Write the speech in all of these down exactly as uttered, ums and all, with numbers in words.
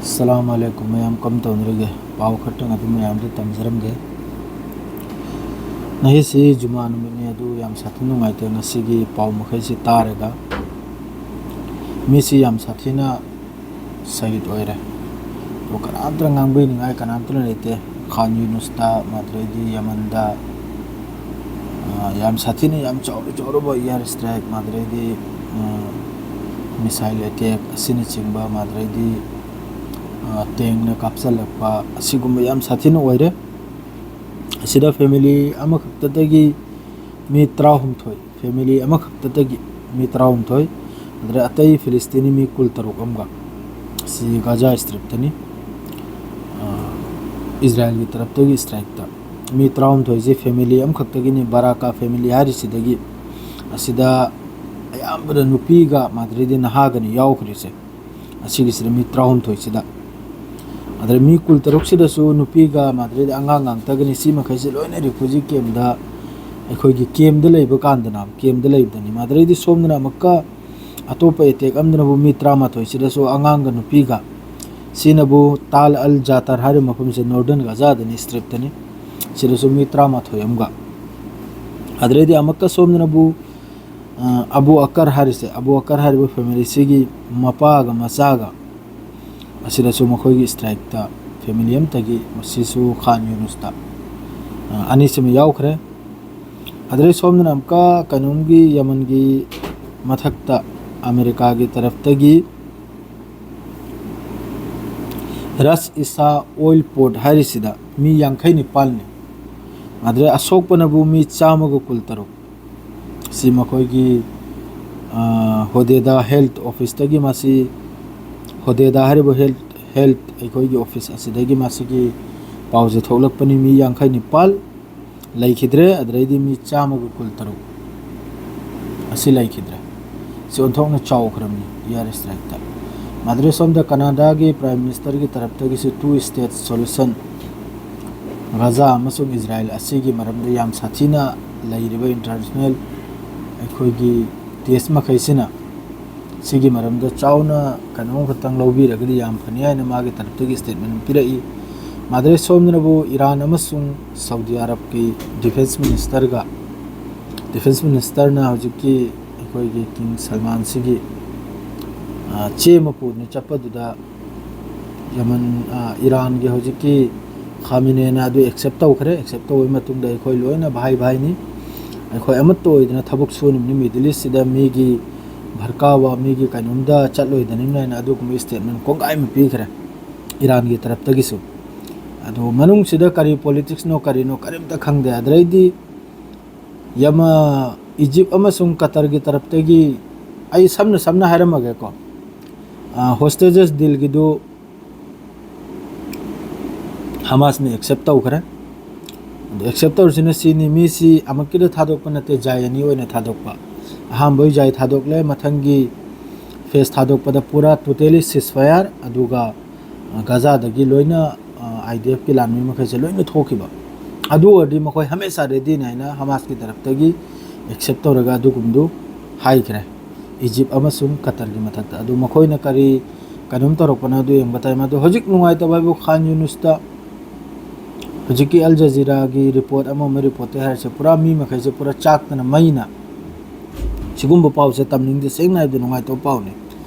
ꯑꯁꯂꯥꯃꯨ ꯑꯂꯥꯏꯀꯨꯝ ꯃꯌꯥꯝ, ꯀꯝ ꯇꯧꯅꯔꯤꯒꯦ? ꯄꯥꯎ ꯈꯔꯇꯪ ꯑꯗꯨꯝ ꯃꯌꯥꯝꯗ ꯇꯝꯖꯔꯝꯒꯦ꯫ ꯉꯁꯤꯁꯤ ꯖꯨꯃꯥ ꯅꯨꯃꯤꯠꯅꯤ, ꯑꯗꯨ ꯌꯥꯝ ꯁꯥꯊꯤ ꯅꯨꯡꯉꯥꯏꯇꯦ ꯉꯁꯤꯒꯤ ꯄꯥꯎ ꯃꯈꯩꯁꯤ ꯇꯥꯔꯒ꯫ ꯃꯤꯁꯤ ꯌꯥꯝ ꯁꯥꯊꯤꯅ ꯁꯍꯤꯗ ꯑꯣꯏꯔꯦ꯫ ꯑꯗꯣ ꯀꯅꯥꯝꯇꯅ ꯉꯥꯡꯕꯤꯅꯤꯡꯉꯥꯏ ꯀꯅꯥꯝꯇꯅ ꯂꯩꯇꯦ꯫ ꯈꯥꯟ ꯌꯨꯅꯨꯁꯇ, ꯃꯥꯗ꯭ꯔꯩꯗꯤ ꯌꯃꯟꯗ, ꯑ, ꯌꯥꯝ ꯁꯥꯊꯤꯅ ꯌꯥꯝ ꯆꯥꯎꯔ ꯆꯥꯎꯔꯕ air strike, ꯃꯥꯗ꯭ꯔꯩꯗꯤ, ꯑ, missile attack ꯑꯁꯤꯅꯆꯤꯡꯕ, ꯃꯥꯗ꯭ꯔꯩꯗꯤ, ꯑ, tankꯅ ꯀꯥꯞꯁꯤꯜꯂꯛꯄ, ꯑꯁꯤꯒꯨꯝꯕ ꯌꯥꯝ ꯁꯥꯊꯤꯅ ꯑꯣꯏꯔꯦ꯫ ꯑꯁꯤꯗ family ꯑꯃꯈꯛꯇꯗꯒꯤ ꯃꯤ ꯇꯔꯥꯍꯨꯝꯗꯣꯏ, family ꯑꯃꯈꯛꯇꯗꯒꯤ ꯃꯤ ꯇꯔꯥꯍꯨꯝꯗꯣꯏ, ꯑꯗꯨꯗ ꯑꯇꯩ ꯐꯤꯂꯤꯁꯇꯤꯅꯤ ꯃꯤ ꯀꯨꯟꯇꯔꯨꯛ ꯑꯃꯒ꯫ ꯁꯤ ꯒꯥꯖꯥ ꯁ꯭ꯇ꯭ꯔꯤꯞꯇꯅꯤ꯫ ꯑ, ꯏꯖꯔꯥꯏꯜꯒꯤ ꯇꯔꯞꯇꯒꯤ strikeꯇ ꯃꯤ ꯇꯔꯥꯍꯨꯝꯗꯣꯏꯁꯦ family ꯑꯃꯈꯛꯇꯒꯤꯅꯤ, ꯕꯔꯥꯀꯥ family ꯍꯥꯏꯔꯤꯁꯤꯗꯒꯤ꯫ ꯑꯁꯤꯗ ꯑꯌꯥꯝꯕꯅ ꯅꯨꯄꯤꯒ ꯃꯥꯗ꯭ꯔꯩꯗꯤ ꯅꯍꯥꯒꯅꯤ ꯌꯥꯎꯈ꯭ꯔꯤꯁꯦ꯫ ꯑꯁꯤꯒꯤꯁꯤꯗ ꯃꯤ ꯇꯔꯥꯍꯨꯝꯗꯣꯏꯁꯤꯗ꯫ ꯑꯗꯨꯗ ꯃꯤ ꯀꯨꯟꯇꯔꯨꯛꯁꯤꯗꯁꯨ ꯅꯨꯄꯤꯒ ꯃꯥꯗ꯭ꯔꯩꯗꯤ ꯑꯉꯥꯡ ꯉꯥꯛꯇꯒꯅꯤ꯫ ꯁꯤ ꯃꯈꯩꯁꯦ ꯂꯣꯏꯅ refugee campꯗ, ꯑꯩꯈꯣꯏꯒꯤ campꯗ ꯂꯩꯕ ꯀꯥꯟꯗꯅ, campꯗ ꯂꯩꯕꯗꯅꯤ꯫ ꯃꯥꯗ꯭ꯔꯩꯗꯤ ꯁꯣꯝꯗꯅ ꯑꯃꯨꯛꯀ ꯑꯇꯣꯞꯄ attack ꯑꯃꯗꯅꯕꯨ ꯃꯤ ꯇꯔꯥꯃꯥꯊꯣꯏꯁꯤꯗꯁꯨ ꯑꯉꯥꯡꯒ ꯅꯨꯄꯤꯒ, ꯁꯤꯅꯕꯨ ꯇꯥꯜ ꯑꯜ ꯖꯥꯇꯔ ꯍꯥꯏꯔꯤꯕ ꯃꯐꯝꯁꯦ northern ꯒꯥꯖꯥꯗꯅꯤ, ꯁ꯭ꯇ꯭ꯔꯤꯞꯇꯅꯤ꯫ ꯁꯤꯗꯁꯨ ꯃꯤ ꯇꯔꯥꯃꯥꯊꯣꯏ ꯑꯃꯒ꯫ ꯑꯗꯨꯗꯩꯗꯤ ꯑꯃꯨꯛꯀ ꯁꯣꯝꯗꯅꯕꯨ, ꯑ, ꯑꯕꯨ ꯑꯀꯔ ꯍꯥꯏꯔꯤꯁꯦ, ꯑꯕꯨ ꯑꯀꯔ ꯍꯥꯏꯔꯤꯕ family ꯁꯤꯒꯤ ꯃꯄꯥꯒ ꯃꯆꯥꯒ ꯑꯁꯤꯗꯁꯨ ꯃꯈꯣꯏꯒꯤ strikeꯇ family ꯑꯃꯠꯇꯒꯤ, ꯃꯁꯤꯁꯨ ꯈꯥꯟ ꯌꯨꯅꯨꯁꯇ, ꯑ, ꯑꯅꯤꯁꯤꯃ ꯌꯥꯎꯈ꯭ꯔꯦ꯫ ꯑꯗꯨꯗꯩ ꯁꯣꯝꯗꯅ ꯑꯃꯨꯛꯀ ꯀꯩꯅꯣꯝꯒꯤ ꯌꯃꯟꯒꯤ ꯃꯊꯛꯇ ꯑꯃꯦꯔꯤꯀꯥꯒꯤ ꯇꯔꯞꯇꯒꯤ ꯔꯁ ꯏꯁꯥ oil port ꯍꯥꯏꯔꯤꯁꯤꯗ ꯃꯤ ꯌꯥꯡꯈꯩ ꯅꯤꯄꯥꯜꯅꯤ꯫ ꯑꯗꯨꯗ ꯑꯁꯣꯛꯄꯅꯕꯨ ꯃꯤ ꯆꯥꯝꯃꯒ ꯀꯨꯟꯇꯔꯨꯛ꯫ ꯁꯤ ꯃꯈꯣꯏꯒꯤ, ꯑ, ꯍꯣꯗꯦꯗꯥ health officeꯇꯒꯤ ꯃꯁꯤ, ꯍꯣꯗꯦꯗꯥ ꯍꯥꯏꯔꯤꯕ health, health ꯑꯩꯈꯣꯏꯒꯤ office ꯑꯁꯤꯗꯒꯤ ꯃꯁꯤꯒꯤ ꯄꯥꯎꯁꯦ ꯊꯣꯛꯂꯛꯄꯅꯤ꯫ ꯃꯤ ꯌꯥꯡꯈꯩ ꯅꯤꯄꯥꯜ ꯂꯩꯈꯤꯗ꯭ꯔꯦ, ꯑꯗꯨꯗꯩꯗꯤ ꯃꯤ ꯆꯥꯝꯃꯒ ꯀꯨꯟꯇꯔꯨꯛ ꯑꯁꯤ ꯂꯩꯈꯤꯗ꯭ꯔꯦ꯫ ꯁꯤ ꯑꯣꯟꯊꯣꯛꯅ ꯆꯥꯎꯈ꯭ꯔꯕꯅꯤ air strikeꯇ꯫ ꯃꯗꯨꯗ ꯁꯣꯝꯗ ꯀꯅꯥꯗꯥꯒꯤ Prime Ministerꯒꯤ ꯇꯔꯞꯇꯒꯤꯁꯨ two state solution, Gaza ꯑꯃꯁꯨꯡ ꯏꯖꯔꯥꯏꯜ ꯑꯁꯤꯒꯤ ꯃꯔꯝꯗ ꯌꯥꯝ ꯁꯥꯊꯤꯅ ꯂꯩꯔꯤꯕ international ꯑꯩꯈꯣꯏꯒꯤ test ꯃꯈꯩꯁꯤꯅ ꯁꯤꯒꯤ ꯃꯔꯝꯗ ꯆꯥꯎꯅ ꯀꯩꯅꯣꯝ ꯈꯛꯇꯪ ꯂꯧꯕꯤꯔꯒꯗꯤ ꯌꯥꯝ ꯐꯅꯤ ꯍꯥꯏꯅ ꯃꯥꯒꯤ ꯇꯔꯞꯇꯒꯤ statement ꯑꯃ ꯄꯤꯔꯛꯏ꯫ ꯃꯥꯗ꯭ꯔꯦ ꯁꯣꯝꯗꯅꯕꯨ ꯏꯔꯥꯟ ꯑꯃꯁꯨꯡ ꯁꯥꯎꯗꯤ ꯑꯔꯕꯀꯤ defence ministerꯒ, defence ministerꯅ ꯍꯧꯖꯤꯛꯀꯤ ꯑꯩꯈꯣꯏꯒꯤ king ꯁꯜꯃꯥꯟꯁꯤꯒꯤ, ꯑ, ꯆꯦ ꯑꯃ ꯄꯨꯗꯨꯅ ꯆꯠꯄꯗꯨꯗ ꯌꯃꯟ, ꯑ, ꯏꯔꯥꯟꯒꯤ ꯍꯧꯖꯤꯛꯀꯤ ꯈꯥꯃꯤꯅꯦꯅ ꯑꯗꯨ accept ꯇꯧꯈ꯭ꯔꯦ꯫ Accept ꯇꯧꯕꯒꯤ ꯃꯇꯨꯡꯗ ꯑꯩꯈꯣꯏ ꯂꯣꯏꯅ ꯚꯥꯏ ꯚꯥꯏꯅꯤ, ꯑꯩꯈꯣꯏ ꯑꯃꯠꯇ ꯑꯣꯏꯗꯅ ꯊꯕꯛ ꯁꯨꯔꯤꯕꯅꯤ Middle Eastꯁꯤꯗ꯫ ꯃꯤꯒꯤ ꯚꯔꯀꯥꯕ, ꯃꯤꯒꯤ ꯀꯩꯅꯣꯝꯗ ꯆꯠꯂꯣꯏꯗꯅꯤꯡꯉꯥꯏꯅ ꯑꯗꯨꯒꯨꯝꯕ statement ꯀꯣꯡꯒꯥꯏ ꯑꯃ ꯄꯤꯈ꯭ꯔꯦ ꯏꯔꯥꯟꯒꯤ ꯇꯔꯞꯇꯒꯤꯁꯨ꯫ ꯑꯗꯣ ꯃꯅꯨꯡꯁꯤꯗ ꯀꯔꯤ politicsꯅꯣ ꯀꯔꯤꯅꯣ ꯀꯔꯤꯝꯇ ꯈꯪꯗꯦ꯫ ꯑꯗꯨꯗꯩꯗꯤ ꯌꯃ-, ꯏꯖꯤꯞ ꯑꯃꯁꯨꯡ ꯀꯇꯔꯒꯤ ꯇꯔꯞꯇꯒꯤ, ꯑꯩ ꯁꯝꯅ ꯁꯝꯅ ꯍꯥꯏꯔꯝꯃꯒꯦꯀꯣ, ꯑ, hostages dealꯒꯤꯗꯨ ꯍꯃꯥꯁꯅ accept ꯇꯧꯈ꯭ꯔꯦ꯫ ꯑꯗꯣ accept ꯇꯧꯔꯤꯁꯤꯅ ꯁꯤꯅꯤ, ꯃꯤꯁꯤ ꯑꯃꯨꯛꯀꯤꯗ ꯊꯥꯗꯣꯛꯄ ꯅꯠꯇꯦ, ꯖꯥꯏ ꯑꯅꯤ ꯑꯣꯏꯅ ꯊꯥꯗꯣꯛꯄ꯫ ꯑꯍꯥꯟꯕ ꯖꯥꯏ ꯊꯥꯗꯣꯛꯂꯦ, ꯃꯊꯪꯒꯤ phase ꯊꯥꯗꯣꯛꯄꯗ ꯄꯨꯔꯥ totally ceasefire, ꯑꯗꯨꯒ, ꯑ, ꯒꯖꯥꯗꯒꯤ ꯂꯣꯏꯅ, ꯑ, IDFꯀꯤ ꯂꯥꯟꯃꯤ ꯃꯈꯩꯁꯦ ꯂꯣꯏꯅ ꯊꯣꯛꯈꯤꯕ꯫ ꯑꯗꯨ ꯑꯣꯏꯔꯗꯤ ꯃꯈꯣꯏ ꯍꯃꯦꯁꯥ readyꯅꯤ ꯍꯥꯏꯅ ꯍꯃꯥꯁꯀꯤ ꯇꯔꯞꯇꯒꯤ accept ꯇꯧꯔꯒ ꯑꯗꯨꯒꯨꯝꯕꯗꯨ ꯍꯥꯏꯈ꯭ꯔꯦ ꯏꯖꯤꯞ ꯑꯃꯁꯨꯡ ꯀꯇꯔꯒꯤ ꯃꯊꯛꯇ꯫ ꯑꯗꯨ ꯃꯈꯣꯏꯅ ꯀꯔꯤ ꯀꯩꯅꯣꯝ ꯇꯧꯔꯛꯄꯅꯣ ꯑꯗꯨ ꯌꯦꯡꯕ ꯇꯥꯏ꯫ ꯃꯗꯨ ꯍꯧꯖꯤꯛ ꯅꯨꯡꯉꯥꯏꯇꯕ ꯍꯥꯏꯕꯨ ꯈꯥꯟ ꯌꯨꯅꯨꯁꯇ ꯍꯧꯖꯤꯛꯀꯤ ꯑꯜ ꯖꯖꯤꯔꯥꯒꯤ report ꯑꯃ ꯑꯃ reportꯇ ꯍꯥꯏꯔꯤꯁꯦ ꯄꯨꯔꯥ ꯃꯤ ꯃꯈꯩꯁꯦ ꯄꯨꯔꯥ ꯆꯥꯛꯇꯅ ꯃꯩꯅ꯫ ꯁꯤꯒꯨꯝꯕ ꯄꯥꯎꯁꯦ ꯇꯝꯅꯤꯡꯗꯦ, ꯁꯦꯡꯅ ꯍꯥꯏꯕꯗ ꯅꯨꯡꯉꯥꯏꯇꯕ ꯄꯥꯎꯅꯤ꯫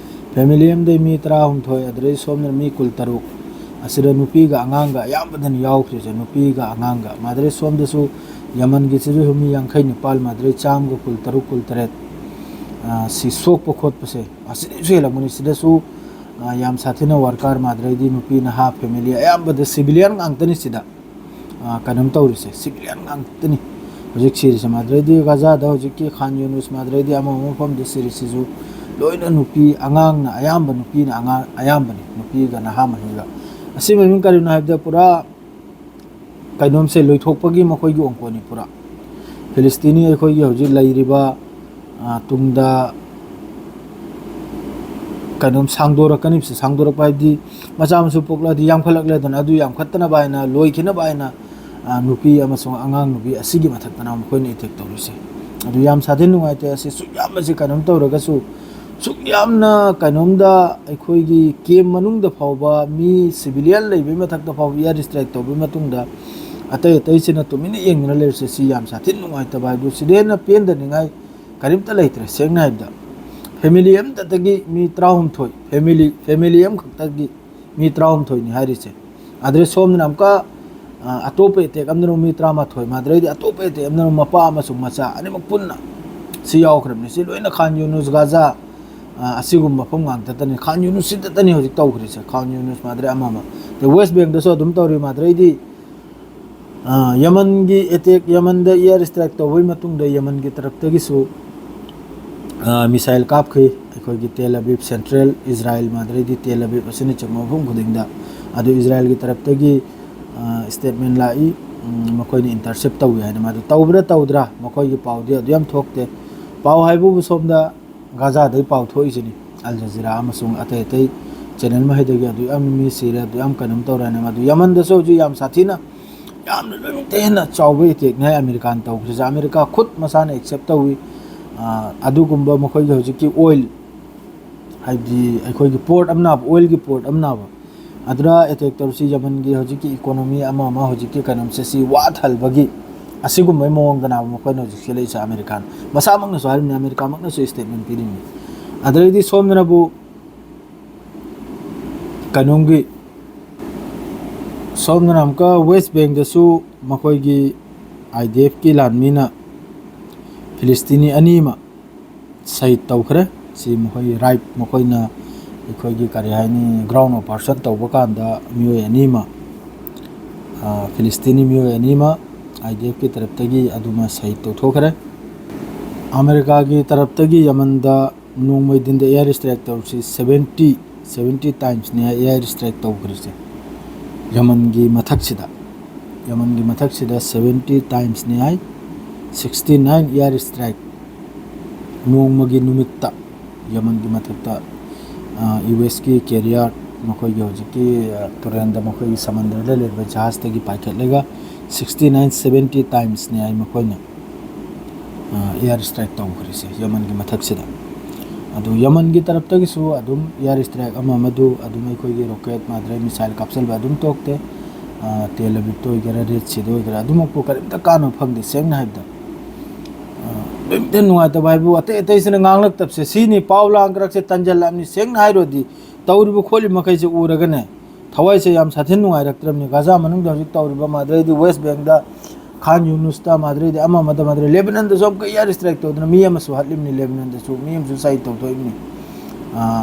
Family ꯑꯃꯗꯒꯤ ꯃꯤ ꯇꯔꯥꯍꯨꯝꯗꯣꯏ, ꯑꯗꯨꯗꯩ ꯁꯣꯝꯗꯅ ꯃꯤ ꯀꯨꯟꯇꯔꯨꯛ, ꯑꯁꯤꯗ ꯅꯨꯄꯤꯒ ꯑꯉꯥꯡꯒ ꯑꯌꯥꯝꯕꯗꯅ ꯌꯥꯎꯈ꯭ꯔꯤꯁꯦ, ꯅꯨꯄꯤꯒ ꯑꯉꯥꯡꯒ꯫ ꯃꯥꯗ꯭ꯔꯦ ꯁꯣꯝꯗꯁꯨ ꯌꯃꯟꯒꯤꯁꯤꯗꯁꯨ ꯃꯤ ꯌꯥꯡꯈꯩ ꯅꯤꯄꯥꯜ, ꯃꯥꯗ꯭ꯔꯦ ꯆꯥꯝꯃꯒ ꯀꯨꯟꯇꯔꯨꯛ, ꯀꯨꯟꯇꯔꯦꯠ, ꯑ, ꯁꯤ ꯁꯣꯛꯄ ꯈꯣꯠꯄꯁꯦ ꯑꯁꯤꯗꯩꯁꯨ ꯍꯦꯜꯂꯝꯒꯅꯤ꯫ ꯁꯤꯗꯁꯨ, ꯑ, ꯌꯥꯝ ꯁꯥꯊꯤꯅ ꯋꯥꯔꯀꯥꯔ, ꯃꯥꯗ꯭ꯔꯦꯗꯤ ꯅꯨꯄꯤ ꯅꯍꯥ family ꯑꯌꯥꯝꯕꯗ civilian ꯉꯥꯛꯇꯅꯤ ꯁꯤꯗ꯫ ꯑ, ꯀꯩꯅꯣꯝ ꯇꯧꯔꯤꯁꯦ, civilian ꯉꯥꯛꯇꯅꯤ ꯍꯧꯖꯤꯛ ꯁꯤꯔꯤꯁꯦ꯫ ꯃꯥꯗ꯭ꯔꯦꯗꯤ ꯒꯖꯥꯗ ꯍꯧꯖꯤꯛꯀꯤ ꯈꯥꯟ ꯌꯨꯅꯨꯁ, ꯃꯥꯗ꯭ꯔꯦꯗꯤ ꯑꯃ ꯑꯃ ꯃꯐꯝꯗ ꯁꯤꯔꯤꯁꯤꯁꯨ ꯂꯣꯏꯅ ꯅꯨꯄꯤ ꯑꯉꯥꯡꯅ ꯑꯌꯥꯝꯕ, ꯅꯨꯄꯤꯅ ꯑꯉꯥꯡ ꯑꯌꯥꯝꯕꯅꯤ, ꯅꯨꯄꯤꯒ ꯅꯍꯥ ꯃꯍꯤꯒ꯫ ꯑꯁꯤ ꯃꯃꯤꯡ ꯀꯔꯤꯅꯣ ꯍꯥꯏꯕꯗ ꯄꯨꯔꯥ ꯀꯩꯅꯣꯝꯁꯦ ꯂꯣꯏꯊꯣꯛꯄꯒꯤ ꯃꯈꯣꯏꯒꯤ ꯑꯣꯡꯀꯣꯟꯅꯤ ꯄꯨꯔꯥ꯫ ꯐꯤꯂꯤꯁꯇꯤꯅꯤ ꯑꯩꯈꯣꯏꯒꯤ ꯍꯧꯖꯤꯛ ꯂꯩꯔꯤꯕ, ꯑ, ꯇꯨꯡꯗ ꯀꯩꯅꯣꯝ ꯁꯥꯡꯗꯣꯔꯛꯀꯅꯤ꯫ ꯁꯥꯡꯗꯣꯔꯛꯄ ꯍꯥꯏꯕꯗꯤ ꯃꯆꯥ ꯃꯁꯨ ꯄꯣꯛꯂꯛꯑꯗꯤ ꯌꯥꯝꯈꯠꯂꯛꯂꯦꯗꯅ, ꯑꯗꯨ ꯌꯥꯝꯈꯠꯇꯅꯕ ꯍꯥꯏꯅ, ꯂꯣꯏꯈꯤꯅꯕ ꯍꯥꯏꯅ, ꯑ, ꯅꯨꯄꯤ ꯑꯃꯁꯨꯡ ꯑꯉꯥꯡ ꯅꯨꯄꯤ ꯑꯁꯤꯒꯤ ꯃꯊꯛꯇꯅ ꯃꯈꯣꯏꯅ attack ꯇꯧꯔꯤꯁꯦ꯫ ꯑꯗꯨ ꯌꯥꯝ ꯁꯥꯊꯤꯅ ꯅꯨꯡꯉꯥꯏꯇꯦ꯫ ꯑꯁꯤ ꯁꯨꯛ ꯌꯥꯝꯕꯁꯤ ꯀꯩꯅꯣꯝ ꯇꯧꯔꯒꯁꯨ ꯁꯨꯛ ꯌꯥꯝꯅ ꯀꯩꯅꯣꯝꯗ, ꯑꯩꯈꯣꯏꯒꯤ ꯀꯦꯝ ꯃꯅꯨꯡꯗ ꯐꯥꯎꯕ ꯃꯤ ꯁꯤꯚꯤꯂꯤꯌꯟ ꯂꯩꯕꯒꯤ ꯃꯊꯛꯇ ꯐꯥꯎꯕ ꯏꯌꯥꯔ ꯁ꯭ꯇ꯭ꯔꯥꯏꯛ ꯇꯧꯕꯒꯤ ꯃꯇꯨꯡꯗ ꯑꯇꯩ ꯑꯇꯩꯁꯤꯅ ꯇꯨꯃꯤꯟꯅ ꯌꯦꯡꯗꯨꯅ ꯂꯩꯔꯤꯁꯦ, ꯁꯤ ꯌꯥꯝ ꯁꯥꯊꯤꯅ ꯅꯨꯡꯉꯥꯏꯇꯕ ꯍꯥꯏꯕꯗꯨ, ꯁꯤꯗꯩ ꯍꯦꯟꯅ ꯄꯦꯟꯗꯅꯤꯡꯉꯥꯏ ꯀꯔꯤꯝꯇ ꯂꯩꯇ꯭ꯔꯦ꯫ ꯁꯦꯡꯅ ꯍꯥꯏꯕꯗ, ꯐꯦꯃꯤꯂꯤ ꯑꯃꯇꯗꯒꯤ ꯃꯤ ꯇꯔꯥꯍꯨꯝꯊꯣꯏ, ꯐꯦꯃꯤꯂꯤ, ꯐꯦꯃꯤꯂꯤ ꯑꯃꯈꯛꯇꯒꯤ ꯃꯤ ꯇꯔꯥꯍꯨꯝꯊꯣꯏꯅꯤ ꯍꯥꯏꯔꯤꯁꯦ꯫ ꯑꯗꯨꯗꯩ ꯁꯣꯝꯗꯅ ꯑꯃꯨꯛꯀ, ꯑ, ꯑꯇꯣꯞꯄ ꯑꯦꯇꯦꯛ ꯑꯃꯗꯅ ꯃꯤ ꯇꯔꯥꯃꯥꯊꯣꯏ, ꯃꯗꯨꯗꯩꯗꯤ ꯑꯇꯣꯞꯄ ꯑꯦꯇꯦꯛ ꯑꯃꯗꯅ ꯃꯄꯥ ꯑꯃꯁꯨꯡ ꯃꯆꯥ ꯑꯅꯤꯃꯛ ꯄꯨꯟꯅ ꯁꯤ ꯌꯥꯎꯈ꯭ꯔꯕꯅꯤ꯫ ꯁꯤ ꯂꯣꯏꯅ ꯈꯥꯟ ꯌꯨꯅꯨꯁ, ꯒꯥꯖꯥ, ꯑ, ꯑꯁꯤꯒꯨꯝꯕ ꯃꯐꯝ ꯉꯥꯛꯇꯅꯤ꯫ ꯈꯥꯟ ꯌꯨꯅꯨꯁ ꯁꯤꯗꯇꯅꯤ ꯍꯧꯖꯤꯛ ꯇꯧꯈ꯭ꯔꯤꯁꯦ꯫ ꯈꯥꯟ ꯌꯨꯅꯨꯁ, ꯃꯥꯗ꯭ꯔꯦ ꯑꯃ ꯑꯃ꯫ ꯑꯗꯩ ꯋꯦꯁ ꯕꯦꯡꯗꯁꯨ ꯑꯗꯨꯝ ꯇꯧꯔꯤ꯫ ꯃꯥꯗ꯭ꯔꯦꯗꯤ, ꯑ, ꯌꯃꯟꯒꯤ ꯑꯦꯇꯦꯛ, ꯌꯃꯟꯗ ꯏꯌꯥꯔ ꯁ꯭ꯇ꯭ꯔꯥꯏꯛ ꯇꯧꯕꯒꯤ ꯃꯇꯨꯡꯗ ꯌꯃꯟꯒꯤ ꯇꯔꯞꯇꯒꯤꯁꯨ, ꯑ, ꯃꯤꯁꯥꯏꯜ ꯀꯥꯞꯈꯤ꯫ ꯑꯩꯈꯣꯏꯒꯤ ꯇꯦꯜ ꯑꯕꯤꯕ, ꯁꯦꯟꯇ꯭ꯔꯦꯜ ꯏꯖꯔꯥꯏꯜ, ꯃꯥꯗ꯭ꯔꯦꯗꯤ ꯇꯦꯜ ꯑꯕꯤꯕ ꯑꯁꯤꯅꯆꯤꯡꯕ ꯃꯐꯝ ꯈꯨꯗꯤꯡꯗ꯫ ꯑꯗꯨ ꯏꯖꯔꯥꯏꯜꯒꯤ ꯇꯔꯞꯇꯒꯤ, ꯑ, ꯁ꯭ꯇꯦꯠꯃꯦꯟ ꯂꯥꯛꯏ, ꯎꯝ, ꯃꯈꯣꯏꯅ ꯏꯟꯇꯔꯁꯦꯞ ꯇꯧꯏ ꯍꯥꯏꯅ꯫ ꯃꯗꯨ ꯇꯧꯕ꯭ꯔꯥ ꯇꯧꯗ꯭ꯔꯥ, ꯃꯈꯣꯏꯒꯤ ꯄꯥꯎꯗꯤ ꯑꯗꯨ ꯌꯥꯝ ꯊꯣꯛꯇꯦ꯫ ꯄꯥꯎ ꯍꯥꯏꯕꯕꯨ ꯁꯣꯝꯗ ꯒꯥꯖꯥꯗꯩ ꯄꯥꯎ ꯊꯣꯛꯏꯁꯤꯅꯤ꯫ ꯑꯜ ꯖꯖꯤꯔꯥ ꯑꯃꯁꯨꯡ ꯑꯇꯩ ꯑꯇꯩ ꯆꯦꯅꯦꯜ ꯃꯈꯩꯗꯒꯤ ꯑꯗꯨ ꯌꯥꯝ ꯃꯤ ꯁꯤꯔꯦ, ꯑꯗꯨ ꯌꯥꯝ ꯀꯩꯅꯣꯝ ꯇꯧꯔꯦ ꯍꯥꯏꯅ꯫ ꯃꯗꯨ ꯌꯃꯟꯗꯁꯨ ꯍꯧꯖꯤꯛ ꯌꯥꯝ ꯁꯥꯊꯤꯅ, ꯌꯥꯝꯅ ꯂꯣꯏꯅꯃꯛꯇ ꯍꯦꯟꯅ ꯆꯥꯎꯕ ꯑꯦꯇꯦꯛꯅꯤ ꯍꯥꯏ ꯑꯃꯦꯔꯤꯀꯥꯅ ꯇꯧꯈ꯭ꯔꯤꯁꯦ꯫ ꯑꯃꯦꯔꯤꯀꯥ ꯈꯨꯠ ꯃꯁꯥꯅ ꯑꯦꯛꯁꯦꯞ ꯇꯧꯏ꯫ ꯑ, ꯑꯗꯨꯒꯨꯝꯕ ꯃꯈꯣꯏꯒꯤ ꯍꯧꯖꯤꯛꯀꯤ ꯑꯣꯏꯜ, ꯍꯥꯏꯕꯗꯤ ꯑꯩꯈꯣꯏꯒꯤ ꯄꯣꯔꯠ ꯑꯃ ꯅꯥꯕ, ꯑꯣꯏꯜꯒꯤ ꯄꯣꯔꯠ ꯑꯃ ꯅꯥꯕ, ꯑꯗꯨꯗ ꯑꯦꯇꯦꯛ ꯇꯧꯔꯤꯁꯤ ꯌꯃꯟꯒꯤ ꯍꯧꯖꯤꯛꯀꯤ ꯏꯀꯣꯅꯣꯃꯤ ꯑꯃ ꯑꯃ, ꯍꯧꯖꯤꯛꯀꯤ ꯀꯩꯅꯣꯝꯁꯦ ꯁꯤ ꯋꯥꯊꯍꯜꯕꯒꯤ ꯑꯁꯤꯒꯨꯝꯕꯒꯤ ꯃꯑꯣꯡꯗꯅꯦꯕ ꯃꯈꯣꯏꯅ ꯍꯧꯖꯤꯛ ꯁꯤꯜꯂꯛꯏꯁꯦ꯫ ꯑꯃꯦꯔꯤꯀꯥꯅ ꯃꯁꯥꯃꯛꯅꯁꯨ ꯍꯥꯏꯔꯤꯕꯅꯤ, ꯑꯃꯦꯔꯤꯀꯥꯃꯛꯅꯁꯨ ꯁ꯭ꯇꯦꯠꯃꯦꯟ ꯄꯤꯔꯤꯕꯅꯤ꯫ ꯑꯗꯨꯗꯩꯗꯤ ꯁꯣꯝꯗꯅꯕꯨ ꯀꯩꯅꯣꯝꯒꯤ, ꯁꯣꯝꯗꯅ ꯑꯃꯨꯛꯀ ꯋꯦꯁ ꯕꯦꯡꯗꯁꯨ ꯃꯈꯣꯏꯒꯤ ꯑꯥꯏ ꯗꯤ ꯑꯦꯐꯀꯤ ꯂꯥꯟꯃꯤꯅ ꯐꯤꯂꯤꯁꯇꯤꯅꯤ ꯑꯅꯤ ꯑꯃ ꯁꯍꯤꯗ ꯇꯧꯈ꯭ꯔꯦ꯫ ꯁꯤ ꯃꯈꯣꯏꯒꯤ ꯔꯥꯏꯠ, ꯃꯈꯣꯏꯅ ꯑꯩꯈꯣꯏꯒꯤ ꯀꯔꯤ ꯍꯥꯏꯅꯤ, ꯒ꯭ꯔꯥꯎꯟ ꯑꯣꯄꯔꯦꯁꯟ ꯇꯧꯕ ꯀꯥꯟꯗ ꯃꯤꯑꯣꯏ ꯑꯅꯤ ꯑꯃ, ꯑ, ꯐꯤꯂꯤꯁꯇꯤꯅꯤ ꯃꯤꯑꯣꯏ ꯑꯅꯤ ꯑꯃ ꯑꯥꯏ ꯗꯤ ꯑꯦꯐꯀꯤ ꯇꯔꯞꯇꯒꯤ ꯑꯗꯨꯃ ꯁꯍꯤꯗ ꯇꯧꯊꯣꯛꯈ꯭ꯔꯦ꯫ ꯑꯃꯦꯔꯤꯀꯥꯒꯤ ꯇꯔꯞꯇꯒꯤ ꯌꯃꯟꯗ ꯅꯣꯡꯃꯩ ꯗꯤꯟꯗ ꯏꯌꯥꯔ ꯁ꯭ꯇ꯭ꯔꯥꯏꯛ ꯇꯧꯔꯤꯁꯤ ꯁꯚꯦꯟꯇꯤ, ꯁꯚꯦꯟꯇꯤ ꯇꯥꯏꯝꯁꯅꯤ ꯍꯥꯏ ꯏꯌꯥꯔ ꯁ꯭ꯇ꯭ꯔꯥꯏꯛ ꯇꯧꯈ꯭ꯔꯤꯁꯦ꯫ ꯌꯃꯟꯒꯤ ꯃꯊꯛꯁꯤꯗ, ꯌꯃꯟꯒꯤ ꯃꯊꯛꯁꯤꯗ ꯁꯚꯦꯟꯇꯤ ꯇꯥꯏꯝꯁꯅꯤ ꯍꯥꯏ, ꯁꯤꯛꯁꯇꯤ ꯅꯥꯏꯟ ꯏꯌꯥꯔ ꯁ꯭ꯇ꯭ꯔꯥꯏꯛ ꯅꯣꯡꯃꯒꯤ, ꯅꯨꯃꯤꯠꯇ ꯌꯃꯟꯒꯤ ꯃꯊꯛꯇ, ꯑ, ꯌꯨ ꯑꯦꯁꯀꯤ ꯀꯦꯔꯤꯌꯔ, ꯃꯈꯣꯏꯒꯤ ꯍꯧꯖꯤꯛꯀꯤ, ꯑ, ꯇꯨꯔꯦꯟꯗ, ꯃꯈꯣꯏꯒꯤ ꯁꯃꯟꯗꯔꯗ ꯂꯩꯔꯤꯕ ꯖꯍꯥꯖꯇꯒꯤ ꯄꯥꯏꯈꯠꯂꯒ ꯁꯤꯛꯁꯇꯤ ꯅꯥꯏꯟ, ꯁꯚꯦꯟꯇꯤ ꯇꯥꯏꯝꯁꯅꯤ ꯍꯥꯏ ꯃꯈꯣꯏꯅ, ꯑ, ꯏꯌꯥꯔ ꯁ꯭ꯇ꯭ꯔꯥꯏꯛ ꯇꯧꯈ꯭ꯔꯤꯁꯦ ꯌꯃꯟꯒꯤ ꯃꯊꯛꯁꯤꯗ꯫ ꯑꯗꯨ ꯌꯃꯟꯒꯤ ꯇꯔꯞꯇꯒꯤꯁꯨ ꯑꯗꯨꯝ air strike ꯑꯃ ꯑꯃꯗꯨ ꯑꯗꯨꯝ ꯑꯩꯈꯣꯏꯒꯤ rocket ꯃꯥꯗ꯭ꯔꯦ missile ꯀꯥꯞꯁꯤꯟꯕ ꯑꯗꯨꯝ ꯇꯣꯛꯇꯦ꯫ ꯇꯦꯜ ꯑꯕꯤꯕꯇ ꯑꯣꯏꯒꯦꯔꯥ, ꯔꯦꯗ ꯁꯤꯗ ꯑꯣꯏꯒꯦꯔꯥ, ꯑꯗꯨꯃꯛꯄꯨ ꯀꯔꯤꯝꯇ ꯀꯥꯟꯅꯕ ꯐꯪꯗꯦ꯫ ꯁꯦꯡꯅ ꯍꯥꯏꯕꯗ ꯀꯔꯤꯝꯇ ꯅꯨꯡꯉꯥꯏꯇꯕ ꯍꯥꯏꯕꯨ ꯑꯇꯩ ꯑꯇꯩꯁꯤꯅ ꯉꯥꯡꯂꯛꯇꯕꯁꯦ ꯁꯤꯅꯤ꯫ ꯄꯥꯎ ꯂꯥꯡ ꯀꯔꯛꯁꯦ ꯇꯟꯖꯜꯂꯛꯑꯕꯅꯤ꯫ ꯁꯦꯡꯅ ꯍꯥꯏꯔꯨꯔꯗꯤ ꯇꯧꯔꯤꯕ ꯈꯣꯠꯂꯤꯕ ꯃꯈꯩꯁꯦ ꯎꯔꯒꯅꯦ ꯊꯋꯥꯏꯁꯦ ꯌꯥꯝ ꯁꯥꯊꯤꯅ ꯅꯨꯡꯉꯥꯏꯔꯛꯇ꯭ꯔꯕꯅꯤ꯫ ꯒꯥꯖꯥ ꯃꯅꯨꯡꯗ ꯍꯧꯖꯤꯛ ꯇꯧꯔꯤꯕ ꯃꯥꯗ꯭ꯔꯦꯗꯤ ꯋꯦꯁ ꯕꯦꯡꯗ ꯈꯥꯟ ꯌꯨꯅꯨꯁꯇ ꯃꯥꯗ꯭ꯔꯦꯗꯤ ꯑꯃ ꯑꯃꯗ ꯃꯥꯗ꯭ꯔꯦ ꯂꯦꯕꯅꯟꯗꯁꯨ ꯑꯃꯨꯛꯀ air strike ꯇꯧꯗꯅ ꯃꯤ ꯑꯃꯁꯨ ꯍꯥꯠꯂꯤꯕꯅꯤ꯫ ꯂꯦꯕꯅꯟꯗꯁꯨ ꯃꯤ ꯑꯃꯁꯨ ꯁꯍꯤꯗ ꯇꯧꯊꯣꯛꯏꯕꯅꯤ꯫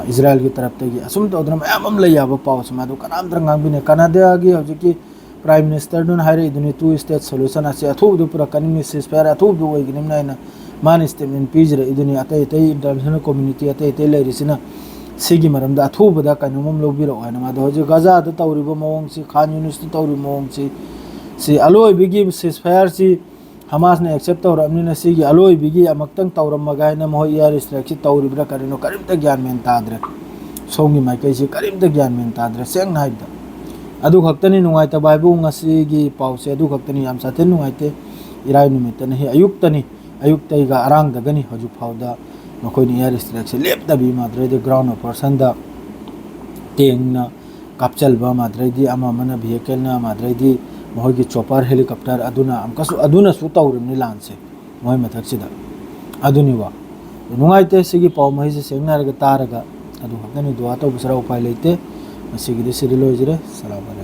ꯏꯁꯔꯥꯏꯜꯒꯤ ꯇꯔꯞꯇꯒꯤ ꯑꯁꯨꯝ ꯇꯧꯗꯅ ꯃꯌꯥꯝ ꯑꯃ ꯂꯩ ꯌꯥꯕ ꯄꯥꯎꯁꯦ ꯃꯥꯗꯨ ꯀꯅꯥꯝꯇ ꯉꯥꯡꯕꯤꯅꯦ꯫ ꯀꯅꯥꯗꯥꯒꯤ ꯍꯧꯖꯤꯛꯀꯤ prime ministerꯗꯨꯅ ꯍꯥꯏꯔꯛꯏꯗꯨꯅꯤ two state solution ꯑꯁꯤ ꯑꯊꯨꯕꯗ ꯄꯨꯔꯛꯀꯅꯤꯕꯅꯤ, ceasefire ꯑꯊꯨꯕꯗ ꯑꯣꯏꯒꯅꯤꯕꯅꯤ ꯍꯥꯏꯅ ꯃꯥꯅ statement ꯄꯤꯖꯔꯛꯏꯗꯨꯅꯤ꯫ ꯑꯇꯩ ꯑꯇꯩ international community ꯑꯇꯩ ꯑꯇꯩ ꯂꯩꯔꯤꯁꯤꯅ ꯁꯤꯒꯤ ꯃꯔꯝꯗ ꯑꯊꯨꯕꯗ ꯀꯩꯅꯣꯝ ꯑꯃ ꯂꯧꯕꯤꯔꯛꯑꯣ ꯍꯥꯏꯅ꯫ ꯃꯥꯗꯣ ꯍꯧꯖꯤꯛ ꯒꯥꯖꯥꯗ ꯇꯧꯔꯤꯕ ꯃꯑꯣꯡꯁꯤ, ꯈꯥꯟ ꯌꯨꯅꯤꯁꯇ ꯇꯧꯔꯤꯕ ꯃꯑꯣꯡꯁꯤ, ꯁꯤ ꯑꯂꯣꯏꯕꯒꯤ ceasefireꯁꯤ ꯍꯃꯥꯁꯅ accept ꯇꯧꯔꯛꯑꯕꯅꯤꯅ ꯁꯤꯒꯤ ꯑꯂꯣꯏꯕꯒꯤ ꯑꯃꯨꯛꯇꯪ ꯇꯧꯔꯝꯃꯒ ꯍꯥꯏꯅ ꯃꯈꯣꯏ air strikeꯁꯤ ꯇꯧꯔꯤꯕ꯭ꯔꯥ ꯀꯔꯤꯅꯣ ꯀꯔꯤꯝꯇ ꯒ꯭ꯌꯥꯟ ꯃꯦꯟ ꯇꯥꯗ꯭ꯔꯦ꯫ ꯁꯣꯝꯒꯤ ꯃꯥꯏꯀꯩꯁꯤ ꯀꯔꯤꯝꯇ ꯒ꯭ꯌꯥꯟ ꯃꯦꯟ ꯇꯥꯗ꯭ꯔꯦ꯫ ꯁꯦꯡꯅ ꯍꯥꯏꯕꯗ ꯑꯗꯨ ꯈꯛꯇꯅꯤ ꯅꯨꯡꯉꯥꯏꯇꯕ ꯍꯥꯏꯕꯨ ꯉꯁꯤꯒꯤ ꯄꯥꯎꯁꯦ ꯑꯗꯨ ꯈꯛꯇꯅꯤ꯫ ꯌꯥꯝ ꯁꯥꯊꯤꯅ ꯅꯨꯡꯉꯥꯏꯇꯦ꯫ ꯏꯔꯥꯏ ꯅꯨꯃꯤꯠꯇꯅꯤ, ꯑꯌꯨꯛꯇꯅꯤ, ꯑꯌꯨꯛꯇꯩꯒ ꯑꯔꯥꯡꯗꯒꯅꯤ ꯍꯧꯖꯤꯛ ꯐꯥꯎꯗ ꯃꯈꯣꯏꯅ air strikeꯁꯦ ꯂꯦꯞꯇꯕꯤ ꯃꯥꯗ꯭ꯔꯦꯗꯤ ground operationꯗ ꯇꯦꯡꯅ ꯀꯥꯞꯆꯜꯕ ꯃꯥꯗ꯭ꯔꯦꯗꯤ ꯑꯃ ꯑꯃꯅ vehicleꯅ ꯃꯥꯗ꯭ꯔꯦꯗꯤ ꯃꯈꯣꯏꯒꯤ chopper helicopter ꯑꯗꯨꯅ ꯑꯃꯨꯛꯀꯁꯨ ꯑꯗꯨꯅꯁꯨ ꯇꯧꯔꯤꯕꯅꯤ ꯂꯥꯟꯁꯦ ꯃꯣꯏ ꯃꯊꯛꯁꯤꯗ꯫ ꯑꯗꯨꯅꯤꯕ ꯅꯨꯡꯉꯥꯏꯇꯦ꯫ ꯁꯤꯒꯤ ꯄꯥꯎ ꯃꯍꯩꯁꯦ ꯁꯦꯡꯅ ꯍꯥꯏꯔꯒ ꯇꯥꯔꯒ ꯑꯗꯨ ꯈꯛꯇꯅꯤ꯫ ꯗꯨꯋꯥ ꯇꯧꯕ ꯁꯔꯥ ꯎꯄꯥꯏ ꯂꯩꯇꯦ꯫ ꯉꯁꯤꯒꯤꯗꯤ ꯁꯤꯗ ꯂꯣꯏꯖꯔꯦ꯫ ꯁꯂꯥꯝ ꯑꯂꯩꯀꯨꯝ꯫